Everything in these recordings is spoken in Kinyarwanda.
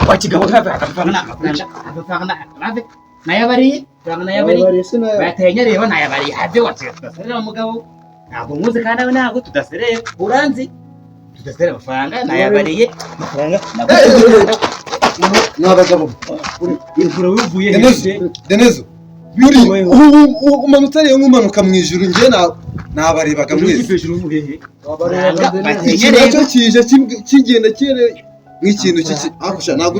Wakigabo, amafaranga, amafaranga, amafaranga have, nayabariye amafaranga, nayabariye. Nayabariye se nayo? Bayateye reba, nayabariye. Have, waciye tudaserera. Mugabo, ntabwo nkuzi kandi nawe ntabwo tudaserera, uranzi, tudaserera. Amafaranga nayabariye, amafaranga. Mwa bagabo. Imvura wivuye. Denezo, Denezo, uri ubu umanutse ariyo nk'umanuka mu ijuru. Njye nabarebaga mwese. Hejuru uvuye he? Iki nacyo kije kigenda kere nk'ikintu kiki akusha. Ntabwo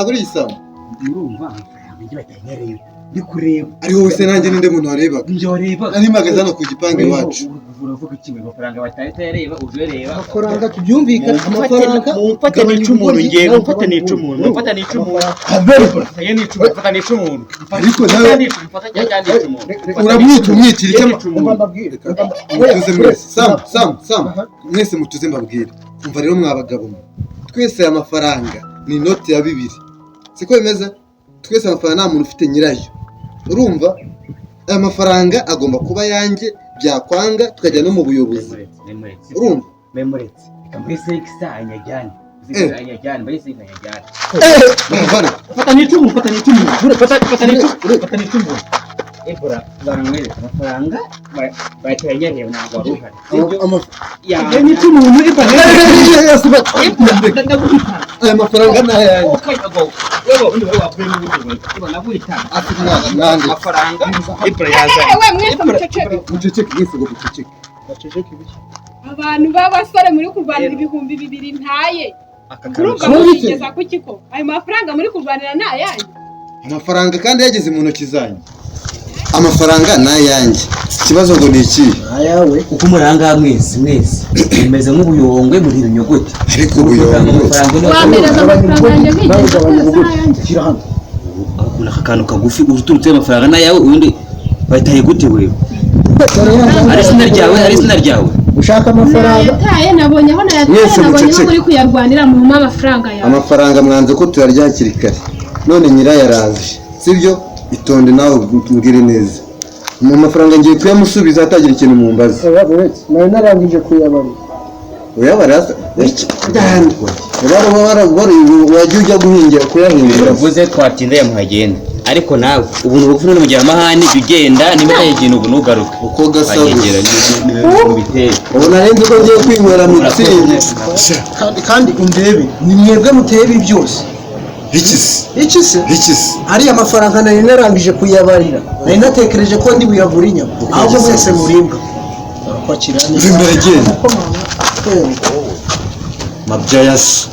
uri igisambo. Urumva, amafaranga njye batanyereye, ndi kureba. Ari wowe se nanjye ninde muntu warebaga? Njye wareba. Nari mpagaze hano ku gipangu iwacu. Uravuga iki we? Amafaranga batayareba, uje ureba. Amafaranga, tubyumvikane, amafaranga. Mumfate nica umuntu ngewe, mumfate nica umuntu, mumfate nica umuntu, mfate nica umuntu, mfate nica umuntu. Ariko nawe mfate cyangwa nica umuntu. Uramwica, umwitira icyo. Umva mbabwire. Mutuze mwese. Sam, Sam, Sam, mwese mutuze mbabwire. Umva rero mwa bagabo mwe, twese aya mafaranga ni inoti ya 2, siko bimeze? Twese amafaranga nta muntu ufite nyirayo. Urumva, aya mafaranga agomba kuba ayanjye, byakwanga tukajya no mu buyobozi. Urumva? Memuretse, reka muri sekisa anyajyane. Anyajyane muri sekisa, anyajyane. Muvane. Fata nica umuntu, fata nica umuntu, fata, fata nica, fata nica umuntu. Ebura baramwereka amafaranga bayateye, ntabwo wari uhari, sibyo? Ya nica umuntu, ebura. Aya mafaranga ni ayanjye. Ati mwana nanjye. Amafaranga Ibura yazanye. Ewe, mwese muceceke. Muceceke mwese, ngo muceceke. Baceceke ibiki? Abantu b'abasore muri kurwanira 2000 ntaye. Urumva, Kantu. murigeza ku kiko ayo mafaranga muri kurwanira ni ayanyu? Amafaranga kandi yageze mu ntoki zanjye, amafaranga ni ayanjye. Ikibazo ngo ni ikihe? Ayawe. Uko muri aha ngaha mwese, mwese mumeze nk'ubuyongwe, muri ibinyuguti. Ariko ubuyongwe. Wampereza amafaranga yanjye nkigeza ko yose ari ayanjye. Shyira hano. Akunda aka kantu kagufi uturutse. Amafaranga n'ayawe, ubundi bayitaye gute wewe? Ari izina ryawe, ari izina ryawe. Ushaka amafaranga? Nayataye, nabonye aho nayataye. Mwese Nabonye aho muceceke. muri kuyarwanira, mumpe amafaranga yawe. Amafaranga mwanze ko tuyarya hakiri kare, none nyirayo araje, sibyo? Itonde nawe mbwire neza. Mu mafaranga ngiye kuyamusubiza atagira ikintu mumbaza. Oya, uretse nari narangije kuyabarira. Uyabara wajya ujya guhingira kuyahingira. Uravuze twatinda, yamuhagenda, ariko nawe ubuntu bugufi none mugira amahane. Jya ugenda, niba utayigenda ubu ntugaruke. Uko gasa Wanyegera gusa. mu bitero. Ubu narenze ko ngiye kwinywera mitsingi. Kandi undebe, ni mwebwe muteye ibi byose. Iki se? Iki se? Iki se? Ariya mafaranga nari narangije kuyabarira, nari natekereje ko ndi buyagure inyama, ahubwo mwese muribwa kwakira neza. Mva imbere, genda. Mabya ya se.